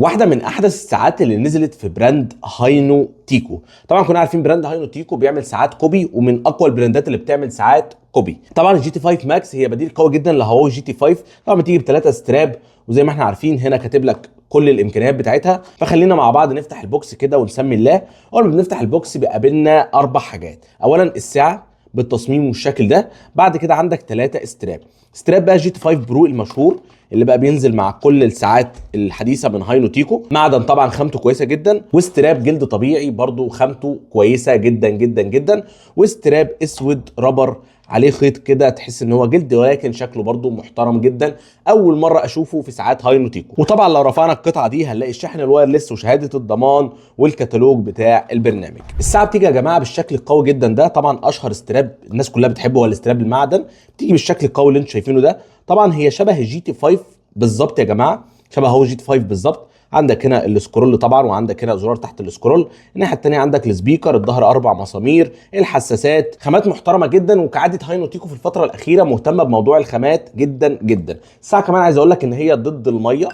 واحدة من احدث الساعات اللي نزلت في brand هاينو تيكو. طبعا كنا عارفين brand هاينو تيكو بيعمل ساعات copy، ومن اقوى البراندات اللي بتعمل ساعات copy. طبعا ال GT 5 Max هي بديل قوي جدا لهواوي GT 5. طبعا بتيجي بثلاثة strap، وزي ما احنا عارفين هنا كاتب لك كل الامكانيات بتاعتها. فخلينا مع بعض نفتح ال box كده ونسمي الله. اول ما بنفتح ال box بيقابلنا اربع حاجات. اولا الساعة بالتصميم والشكل ده، بعد كده عندك ثلاثة strap. strap بقى GT 5 Pro المشهور اللي بقى بينزل مع كل الساعات الحديثة من هاينو تيكو، معدن طبعا خامته كويسة جدا، و strap جلد طبيعي برضو خامته كويسة جدا جدا جدا، و strap اسود rubber عليه خيط كده تحس ان هو جلد ولكن شكله برضو محترم جدا، اول مرة اشوفه في ساعات هاينو تيكو. وطبعا لو رفعنا القطعة دي هنلاقي الشاحن ال wireless وشهادة الضمان والكتالوج بتاع البرنامج. الساعة بتيجي يا جماعة بالشكل القوي جدا ده. طبعا اشهر strap الناس كلها بتحبه هو ال strap المعدن، بتيجي بالشكل القوي اللي انتم شايفينه ده. طبعا هي شبه ال GT 5 بالظبط يا جماعة، شبه هو GT 5 بالظبط. عندك هنا ال scroll طبعا، وعندك هنا زرار تحت ال scroll. الناحية الثانية عندك ال speaker، الظهر اربع مسامير، الحساسات، خامات محترمه جدا. وكعادة هاينو تيكو في الفترة الاخيرة مهتمة بموضوع الخامات جدا جدا. الساعة كمان عايز اقول لك ان هي ضد الميه،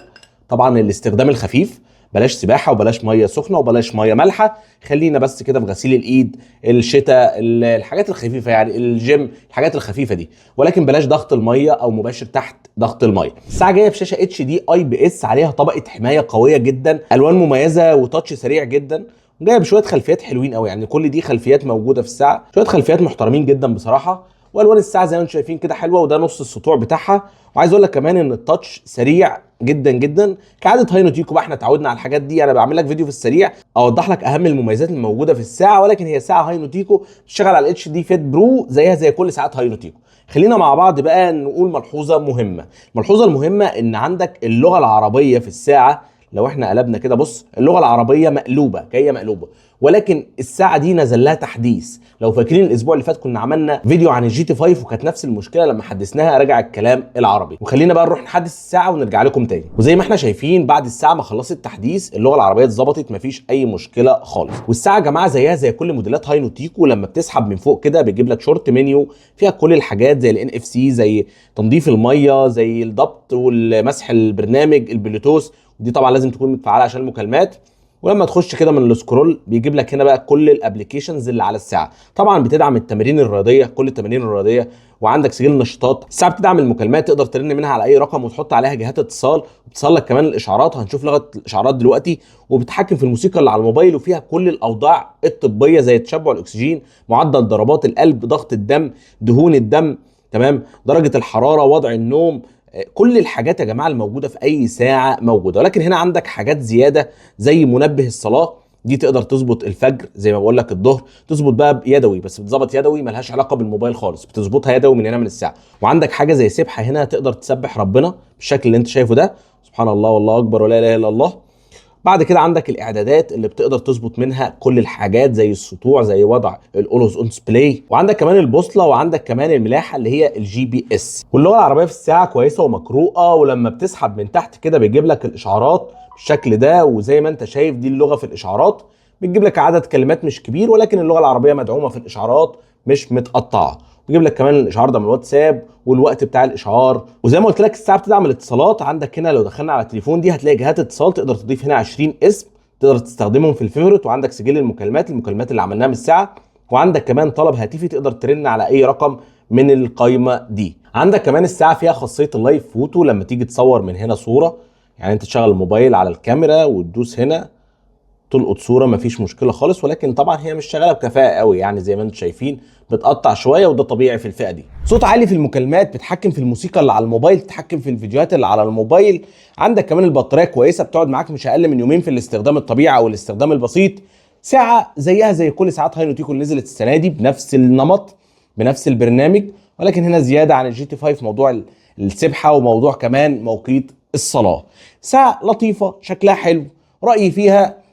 طبعا الاستخدام الخفيف، بلاش سباحة وبلاش مية سخنة وبلاش مية مالحه، خلينا بس كده في غسيل الايد، الشتاء، الحاجات الخفيفة يعني الجيم، الحاجات الخفيفة دي، ولكن بلاش ضغط المية او مباشر تحت ضغط المية. الساعة جاية بشاشة HD IPS عليها طبقه حماية قوية جدا، الوان مميزة و touch سريع جدا، جاية بشوية خلفيات حلوين قوي، يعني كل دي خلفيات موجودة في الساعة، شوية خلفيات محترمين جدا بصراحة. والوان الساعة زي ما انتم شايفين كده حلوه، وده نص السطوع بتاعها. وعايز اقول لك كمان ان ال touch سريع جدا جدا كعادة هاينو تيكو بقى، احنا اتعودنا على الحاجات دي. انا بعمل لك فيديو في السريع اوضح لك اهم المميزات الموجودة في الساعة، ولكن هي ساعة هاينو تيكو بتشتغل على ال HD Fit Pro زيها زي كل ساعات هاينو تيكو. خلينا مع بعض بقى نقول ملحوظة مهمة. الملحوظة المهمة ان عندك اللغة العربية في الساعة، لو احنا قلبنا كده بص اللغة العربية مقلوبة، جاية مقلوبة، ولكن الساعة دي نزل لها تحديث. لو فاكرين الاسبوع اللي فات كنا عملنا فيديو عن ال GT 5 وكانت نفس المشكلة لما حدثناها رجع الكلام العربي. وخلينا بقى نروح نحدث الساعة ونرجع لكم تاني. وزي ما احنا شايفين بعد الساعة ما خلصت التحديث اللغة العربية اتظبطت، مفيش اي مشكلة خالص. والساعة يا جماعة زيها زي كل موديلات هاينو تيكو، لما بتسحب من فوق كده بيجيب لك short menu فيها كل الحاجات زي ال NFC، زي تنظيف الميه، زي الضبط والمسح البرنامج، البلوتوث، ودي طبعا لازم تكون متفعله عشان المكالمات. ولما تخش كده من ال scroll بيجيب لك هنا بقى كل ال applications اللي على الساعة. طبعا بتدعم التمارين الرياضية، كل التمارين الرياضية، وعندك سجل نشاطات. الساعة بتدعم المكالمات، تقدر ترن منها على اي رقم وتحط عليها جهات اتصال، وبتصل لك كمان الاشعارات، هنشوف لغة الاشعارات دلوقتي. وبتحكم في الموسيقى اللي على الموبايل، وفيها كل الاوضاع الطبية زي تشبع الاكسجين، معدل ضربات القلب، ضغط الدم، دهون الدم، تمام، درجه الحرارة، وضع النوم، كل الحاجات يا جماعة الموجودة في اي ساعة موجودة. ولكن هنا عندك حاجات زيادة زي منبه الصلاة، دي تقدر تظبط الفجر زي ما بقول لك، الظهر تظبط بقى يدوي، بس بتظبط يدوي ملهاش علاقة بالموبايل خالص، بتظبطها يدوي من هنا من الساعة. وعندك حاجة زي سبحه هنا تقدر تسبح ربنا بالشكل اللي انت شايفه ده، سبحان الله والله اكبر ولا اله الا الله. بعد كده عندك الاعدادات اللي بتقدر تظبط منها كل الحاجات زي السطوع، زي وضع ال always on display، وعندك كمان البوصلة، وعندك كمان الملاحة اللي هي ال GPS. واللغة العربية في الساعة كويسة ومقروءه، ولما بتسحب من تحت كده بيجيب لك الاشعارات بالشكل ده، وزي ما انت شايف دي اللغة في الاشعارات، بتجيب لك عدد كلمات مش كبير، ولكن اللغة العربية مدعومة في الاشعارات مش متقطعه. بيجيب لك كمان الاشعار ده من الواتساب والوقت بتاع الاشعار. وزي ما قلت لك الساعة بتدعم الاتصالات. عندك هنا لو دخلنا على التليفون دي هتلاقي جهات اتصال، تقدر تضيف هنا 20 اسم تقدر تستخدمهم في ال favorite، وعندك سجل المكالمات، المكالمات اللي عملناها من الساعة، وعندك كمان طلب هاتفي تقدر ترن على اي رقم من القايمة دي. عندك كمان الساعة فيها خاصية ال live photo، لما تيجي تصور من هنا صوره، يعني انت تشغل الموبايل على الكاميرا وتدوس هنا تلقط صوره، مفيش مشكلة خالص. ولكن طبعا هي مش شغالة بكفاءة قوي، يعني زي ما انتم شايفين بتقطع شوية، وده طبيعي في الفئة دي. صوت عالي في المكالمات، بتحكم في الموسيقى اللي على الموبايل، تتحكم في الفيديوهات اللي على الموبايل. عندك كمان البطارية كويسة، بتقعد معاك مش اقل من يومين في الاستخدام الطبيعي او الاستخدام البسيط. ساعة زيها زي كل ساعات هاينو تيكو اللي نزلت السنة دي، بنفس النمط بنفس البرنامج، ولكن هنا زيادة عن ال GT 5 موضوع السبحة وموضوع كمان موقيت الصلاة. ساعة لطيفة، شكلها حلو، رايي فيها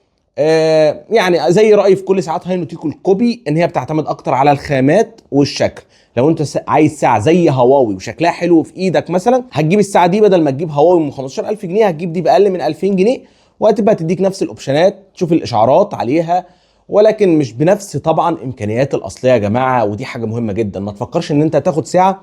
يعني زي رايي في كل ساعات هاينو تيكو ال copy، ان هي بتعتمد اكتر على الخامات والشكل. لو انت عايز ساعة زي هواوي وشكلها حلو في ايدك مثلا، هتجيب الساعة دي بدل ما تجيب هواوي من 15000 جنيه، هتجيب دي باقل من 2000 جنيه، وهتبقى تديك نفس ال option ات، تشوف الاشعارات عليها، ولكن مش بنفس طبعا امكانيات الاصلية يا جماعة. ودي حاجة مهمة جدا، ما تفكرش ان انت تاخد ساعة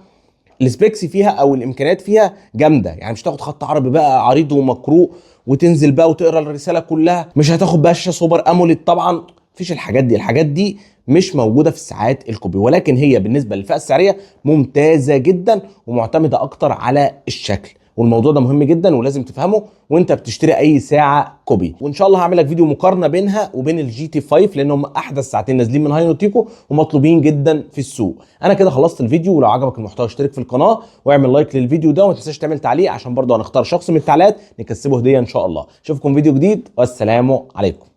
ال specs فيها او الامكانيات فيها جامده، يعني مش تاخد خط عربي بقى عريض ومقروء وتنزل بقى وتقرا الرسالة كلها. مش هتاخد بقى شاشة super AMOLED طبعا، مفيش الحاجات دي. الحاجات دي مش موجودة في الساعات ال copy، ولكن هي بالنسبة للفئه السعرية ممتازة جدا ومعتمده اكتر على الشكل، والموضوع ده مهم جدا ولازم تفهمه وانت بتشتري اي ساعة copy. وان شاء الله هعمل لك فيديو مقارنة بينها وبين ال GT 5، لانهم احدث ساعتين نازلين من هاينو تيكو ومطلوبين جدا في السوق. انا كده خلصت الفيديو، ولو عجبك المحتوى اشترك في القناة واعمل like للفيديو ده، وما تنساش تعمل تعليق عشان برضه هنختار شخص من التعليقات نكسبه هديه ان شاء الله. اشوفكم فيديو جديد، والسلام عليكم.